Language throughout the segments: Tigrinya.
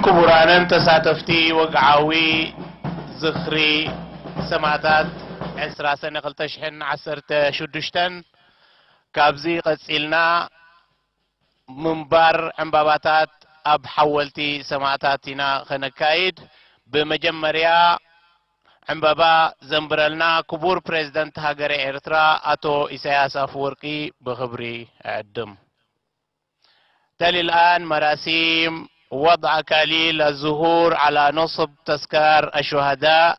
ክቡራንን ተሳተፍቲ ወግዓዊ ዝኽሪ ሰማእታት ዕስራ ሰነ ክልተ ሽሕን ዓሰርተ ሽዱሽተን፣ ካብዚ ቀጺልና ምንባር ዕምባባታት ኣብ ሓወልቲ ሰማእታት ኢና ኸነካይድ። ብመጀመርያ ዕምባባ ዘንብረልና ክቡር ፕሬዝደንት ሃገረ ኤርትራ ኣቶ ኢሳያስ ኣፈወርቂ ብኽብሪ እዕድም። تلي الآن مراسيم وضع أكاليل الزهور على نصب تذكار الشهداء،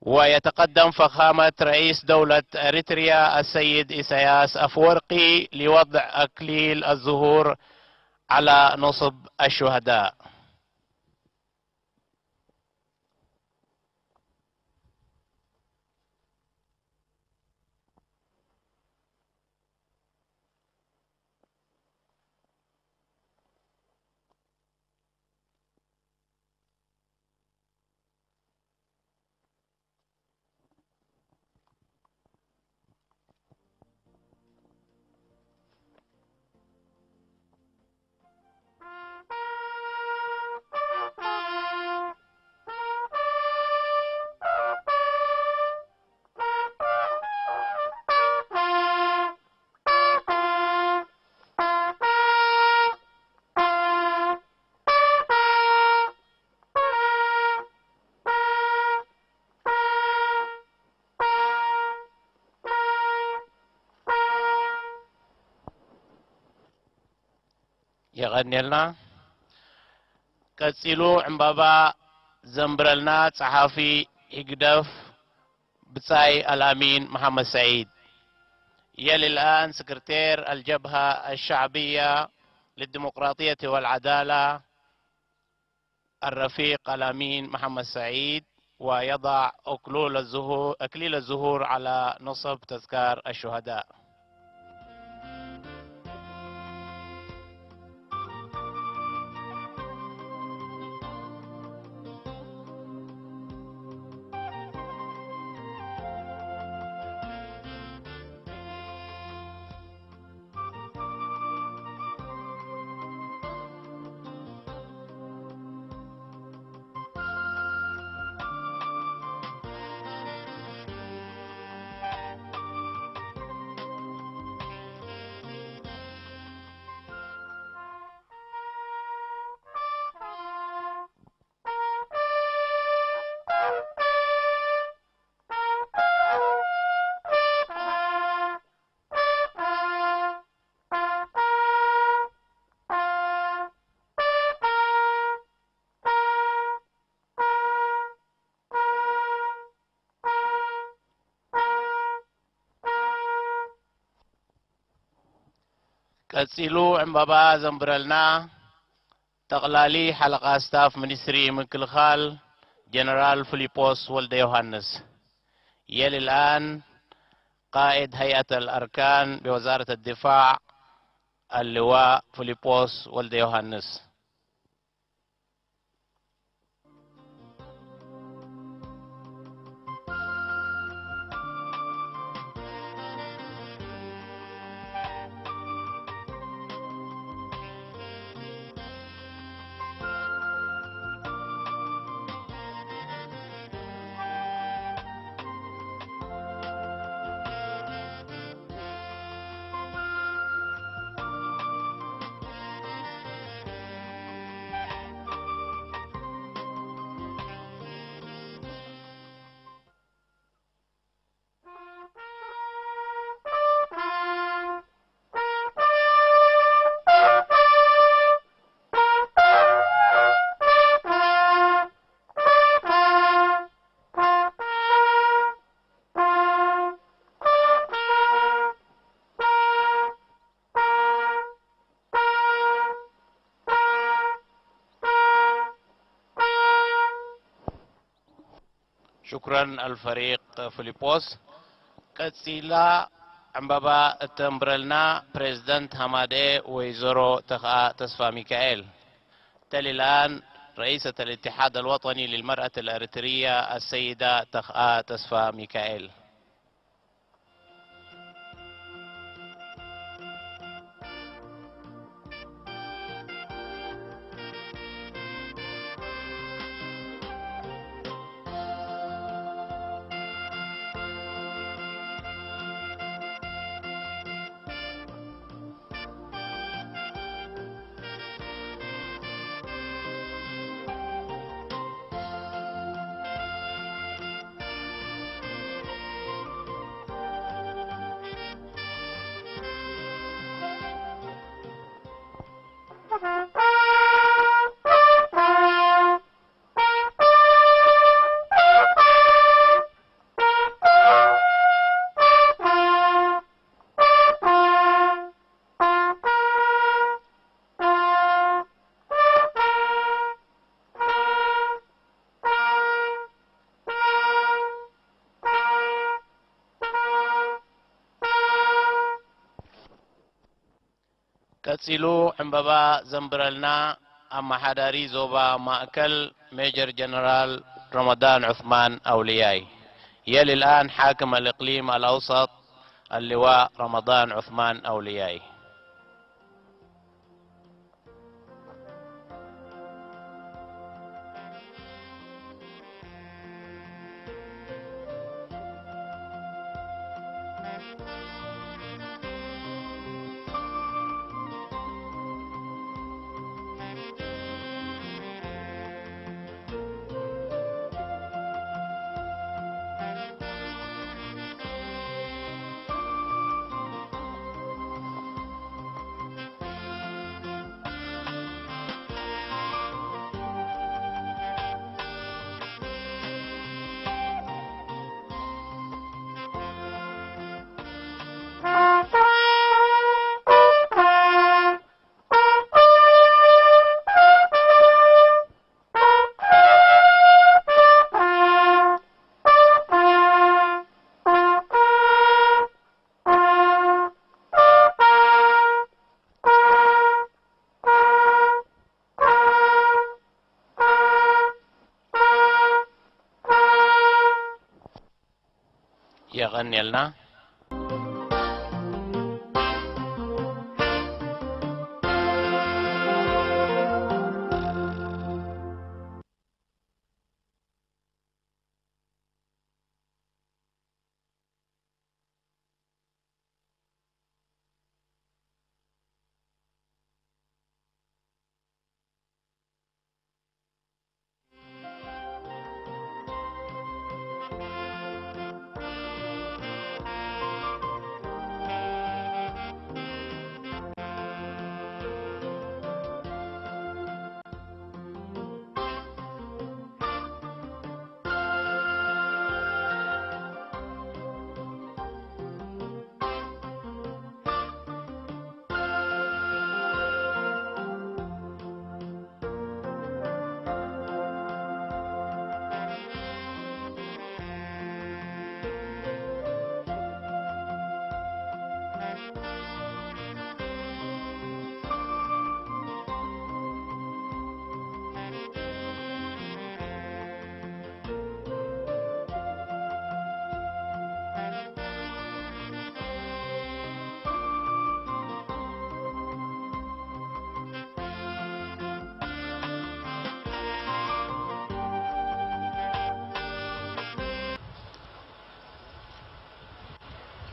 ويتقدم فخامة رئيس دولة أريتريا السيد إيساياس أفورقي لوضع أكليل الزهور على نصب الشهداء. የቐንየልና። ቀጺሉ ዕምባባ ዘንብረልና ጸሓፊ ህግደፍ ብጻይ ኣልኣሚን መሓመድ ሰዒድ። يلي الآن سكرتير الجبهة الشعبية للديمقراطية والعدالة الرفيق الأمين محمد سعيد، ويضع أكلول الزهور، أكليل الزهور على نصب تذكار الشهداء. ቀጺሉ ዕምባባ ዘንብረልና ጠቕላሊ ሓለቓ ስታፍ ሚኒስትሪ ምክልኻል ጀነራል ፊሊጶስ ወልደ ዮሃንስ። يلي الآن قائد هيئة الأركان بوزارة الدفاع اللواء ፊሊጶስ ወልደ ዮሃንስ። ሽኩረን ኣልፈሪቅ ፊሊጶስ። ቀጺላ ዕምባባ እተንብረልና ፕሬዝደንት ሃማደኤ ወይዘሮ ተኽኣ ተስፋ ሚካኤል። تلي الآن رئيسة الاتحاد الوطني للمرأة الأريترية السيدة تخآ تسفى ميكائيل. ቀጺሉ ዕምበባ ዘንብረልና ኣመሓዳሪ ዞባ ማእከል ሜጀር ጀነራል ረመዳን ዑስማን ኣውልያይ። يلي الآن حاكم الإقليم الأوسط اللواء رمضان عثمان أولياي. የቐንየልና።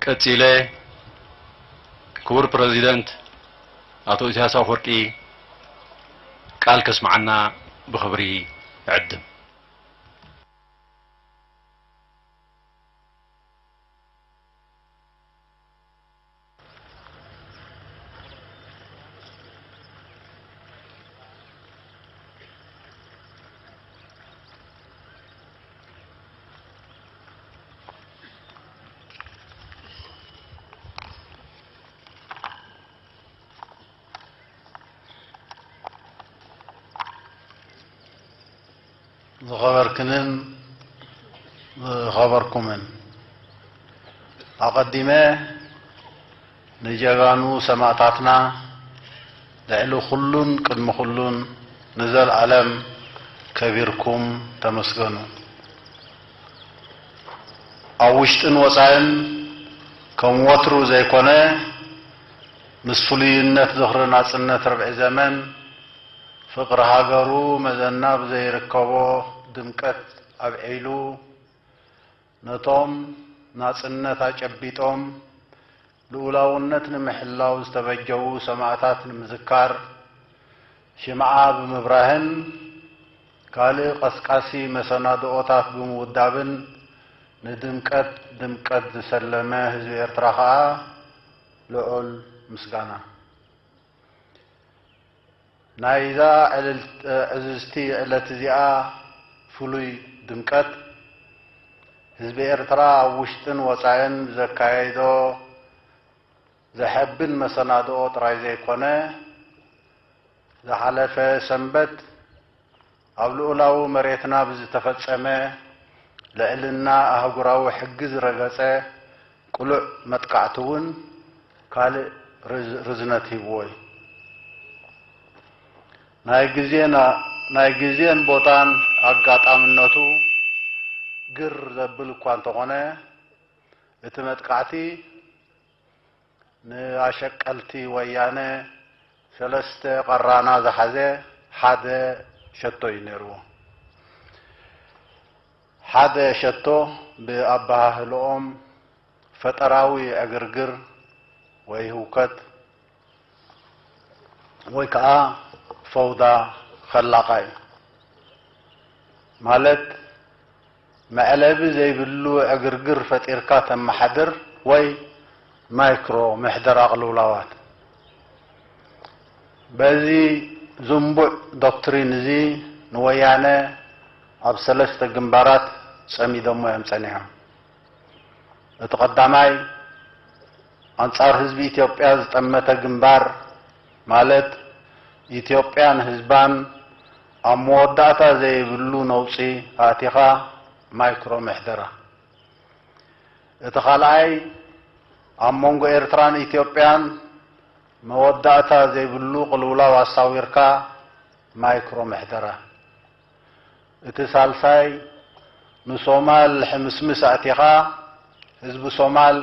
ቀጺለ ክቡር ፕረዚደንት ኣቶ ኢሳያስ ኣፈወርቂ ቃል ከስምዓና ብኽብሪ እዕድም። ዝኸበርክንን ዝኸበርኩምን፣ ኣቐዲመ ንጀጋኑ ሰማእታትና ልዕሊ ኩሉን ቅድሚ ኩሉን ንዘልኣለም ከቢርኩም ተመስገኑ። ኣብ ውሽጥን ወጻእን ከም ወትሩ ዘይኮነ፣ ምስ ፍሉይነት ዝኽሪ ናጽነት ርብዒ ዘመን፣ ፍቕሪ ሃገሩ መዘና ብዘይርከቦ ድምቀት ኣብዒሉ፣ ነቶም ናጽነት ኣጨቢጦም ልኡላውነት ንምሕላው ዝተበጀዉ ሰማእታት ንምዝካር ሽምዓ ብምብራህን ካልእ ቀስቃሲ መሰናድኦታት ብምውዳብን ንድምቀት ድምቀት ዝሰለመ ህዝቢ ኤርትራ ከኣ ልዑል ምስጋና። ናይዛ ዕልል-፣ ዕዝዝቲ ዕለት እዚኣ ፍሉይ ድምቀት፣ ህዝቢ ኤርትራ ኣብ ውሽጥን ወጻእን ብዘካየዶ ዘሐብን መሰናድኦ ጥራይ ዘይኮነ፣ ዝሓለፈ ሰንበት ኣብ ልኡላዊ መሬትና ብዝተፈጸመ ልዕልና ኣህጉራዊ ሕጊ ዝረገጸ ቅሉዕ መጥቃዕቲ እውን ካልእ ርዝ-፣ ርዝነት ሂብዎ እዩ። ናይ ግዜን ናይ ግዜን ቦታን ኣጋጣምነቱ ግር ዘብል እኳ እንተኾነ፣ እቲ መጥቃዕቲ ንኣሸቀልቲ ወያነ ሰለስተ ቀራና ዝሓዘ ሓደ ሸቶ እዩ ነይርዎ። ሓደ ሸቶ ብኣበሃህልኦም ፈጠራዊ ዕግርግር ወይ ህውከት ወይ ከዓ ፈውዳ ኸላቓ እዩ። ማለት መዕለቢ ዘይብሉ ዕግርግር ፈጢርካ ተመሓድር ወይ ማይክሮ ምሕደራ ቅልውላዋት። በዚ ዝንቡዕ ዶክትሪን እዚ ንወያነ ኣብ ሰለስተ ግንባራት ጸሚዶሞ እዮም ጸኒሖም። እቲ ቀዳማይ ኣንጻር ህዝቢ ኢትዮጵያ ዝጠመተ ግንባር፣ ማለት ኢትዮጵያን ህዝባን ኣብ መወዳእታ ዘይብሉ ነውጺ ኣእቲኻ ማይክሮ ምሕደራ። እቲ ካልኣይ ኣብ መንጎ ኤርትራን ኢትዮጵያን መወዳእታ ዘይብሉ ቅልውላው ኣሳዊርካ ማይክሮ ምሕደራ። እቲ ሳልሳይ ንሶማል ሕምስምስ ኣእቲኻ ህዝቢ ሶማል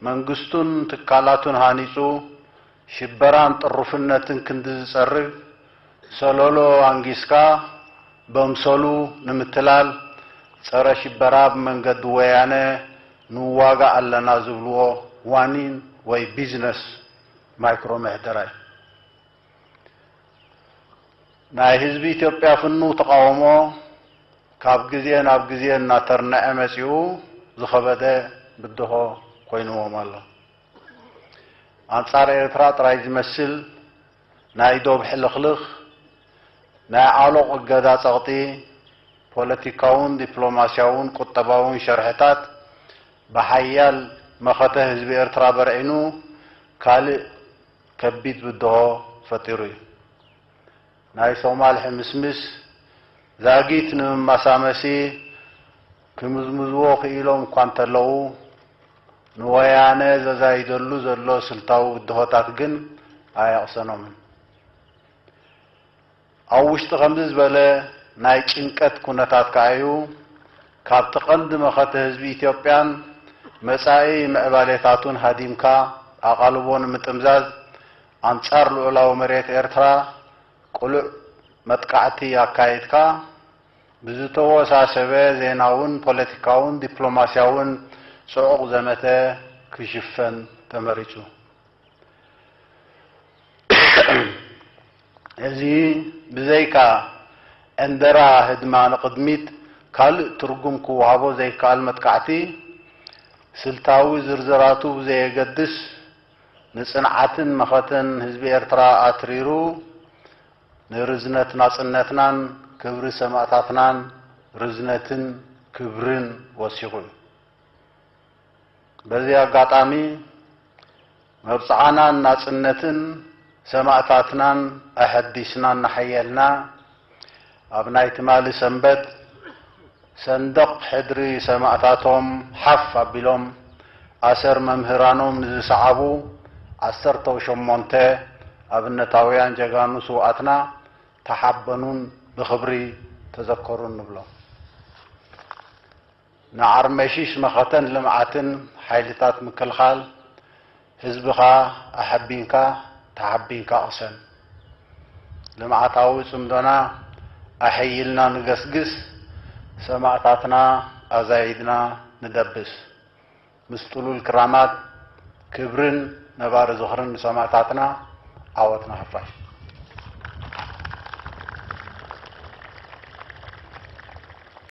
መንግስቱን ትካላቱን ሃኒጹ ሽበራን ጥሩፍነትን ክንዲ ዝጸርግ ሰለሎ ኣንጊስካ በምሰሉ ንምትላል ጸረ ሽበራ ብመንገዲ ወያነ ንዋጋእ ኣለና ዝብልዎ ዋኒን ወይ ቢዝነስ ማይክሮ ምሕደራ እዩ። ናይ ህዝቢ ኢትዮጵያ ፍኑው ተቓውሞ ካብ ግዜ ናብ ግዜ እናተርነዐ መጺኡ ዝኸበደ ብድሆ ኮይንዎም ኣሎ። ኣንጻር ኤርትራ ጥራይ ዝመስል ናይ ዶብ ሕልኽልኽ፣ ናይ ዓሎቕ እገዳ ጸቕጢ፣ ፖለቲካውን ዲፕሎማስያውን ቁጠባውን ሸርሕታት ብሓያል መኸተ ህዝቢ ኤርትራ በርዒኑ ካልእ ከቢድ ብድሆ ፈጢሩ እዩ። ናይ ሶማል ሕምስምስ ዛጊት ንምማሳመሲ ክምዝምዝዎ ክኢሎም እኳ እንተለዉ፣ ንወያነ ዘዛይደሉ ዘሎ ስልታዊ ብድሆታት ግን ኣየቕሰኖምን። ኣብ ውሽጢ ከምዚ ዝበለ ናይ ጭንቀት ኩነታት ከኣ እዩ ካብቲ ቀንዲ መኸተ ህዝቢ ኢትዮጵያን መጻኢ ምዕባሌታቱን ሃዲምካ ኣቓልቦ ንምጥምዛዝ ኣንጻር ልዑላዊ መሬት ኤርትራ ቅሉዕ መጥቃዕቲ ኣካይድካ ብዝተወሳሰበ ዜናውን ፖለቲካውን ዲፕሎማስያውን ጽዑቕ ዘመተ ክሽፈን ተመሪጹ። እዚ ብዘይካ ዕንደራ ህድማ ንቕድሚት ካልእ ትርጉም ክወሃቦ ዘይከኣል መጥቃዕቲ፣ ስልታዊ ዝርዝራቱ ብዘየገድስ፣ ንጽንዓትን መኸተን ህዝቢ ኤርትራ ኣትሪሩ፣ ንርዝነት ናጽነትናን ክብሪ ሰማእታትናን ርዝነትን ክብርን ወሲኹ እዩ። በዚ ኣጋጣሚ፣ መብጽዓናን ናጽነትን ሰማእታትናን ኣሐዲስና እናሓየልና፣ ኣብ ናይ ትማሊ ሰንበት ሰንደቕ ሕድሪ ሰማእታቶም ሓፍ ኣቢሎም ኣሰር መምህራኖም ንዝሰዓቡ ዓሰርተ ሸሞንተ ኣብነታውያን ጀጋኑ ስውኣትና ተሓበኑን ብኽብሪ ተዘከሩን ንብሎም። ንዓርመሽሽ መኸተን ልምዓትን ሓይልታት ምክልኻል ህዝብኻ ኣሐቢንካ ተሓቢንካ ቅሰን። ልምዓታዊ ጽምዶና ኣሐይልና ንገስግስ፣ ሰማእታትና ኣዛይድና ንደብስ። ምስ ጥሉል ክራማት ክብርን ነባሪ ዝኽርን ንሰማእታትና። ዓወት ንሓፋሽ።